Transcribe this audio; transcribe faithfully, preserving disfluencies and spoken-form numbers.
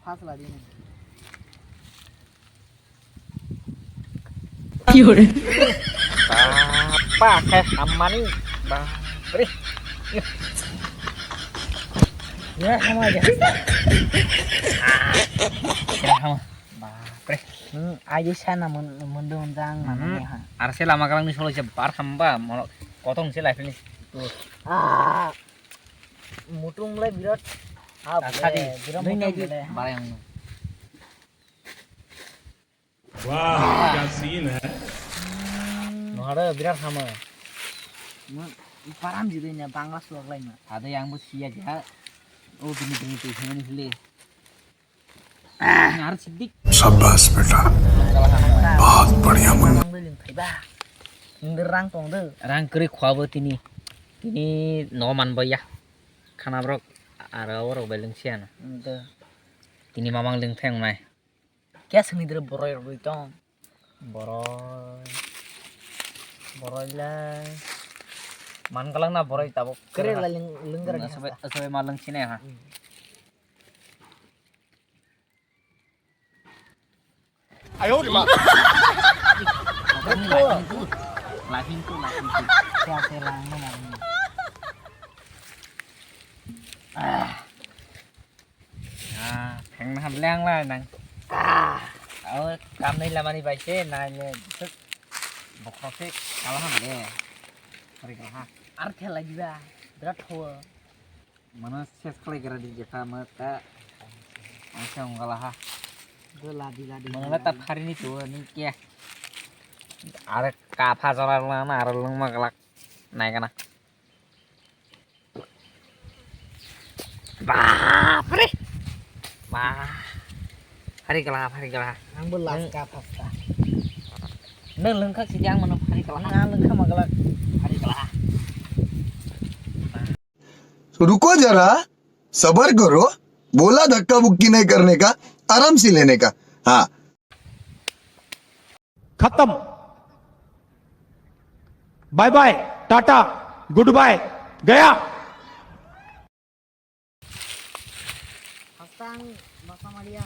First ladi ni. Ki hore? Bapa, khe hammani. Bapre. Ya, hama ya. Ya, hama. Bapre. Hmm, ayo sana mun-, mundu unjang mana Hmm. ni ha. Ar se lama galang ni solo je bar hamba, mono kotong se life ni. Ah. Mutung le birat. Ah, Asadi. Birat Nui mutung nai di. Bole. Barang. Wah, क्या सीन है। Nohara birat hama. Mo param jidai na bangla suak lai ma. Ada yang bo sia ja. Oh, bini bini tu hini hili. Ngar sidik. शाबाश बेटा, बहुत बढ़िया Munna. Bang bai ling phai ba. Ndir rang tong de. Rang kri khwa bo tini. Tini no man bo ya. Khana brok aro rok bai ling sia na. Nde. Tini mamang ling theng nai. Kya sini dere boroi roi tong. Boroi. Boroi lai. Man galang na boroi tabuk. Kere la ling, ling gara ni Asabai, hasta. Asabai ma ling sini ha. Hmm. Ayo de ma. Laughing tu, laughing tu. Kya se lang na lang. Ah. Ah, pheng na ham leng lai nang. Ah. Aw, kam nai lamani bai se, nai le, sik. Bokhok se, kala ham le. Hari kala ha. Ar khe lagi ba, birat tho. Mana ses khlai gra di jepha ma ta. Ang se ong kala ha. Go ladi ladi. Mana ta phari ni tu, ni kya. Are ka pha jora na, are lung ma galak. Nai kana. Bapre. Ba. Hari kala, hari kala. Ang bo last ka pasta. Nang lengkha sidi ang mano hari kala. Nang lengkha magala hari kala. तो रुको जरा, सबर करो। बोला धक्का मुक्की नहीं करने का, आराम से लेने का। हाँ। खत्म। Bye bye, tata, good bye, गया। Hastang masa maria.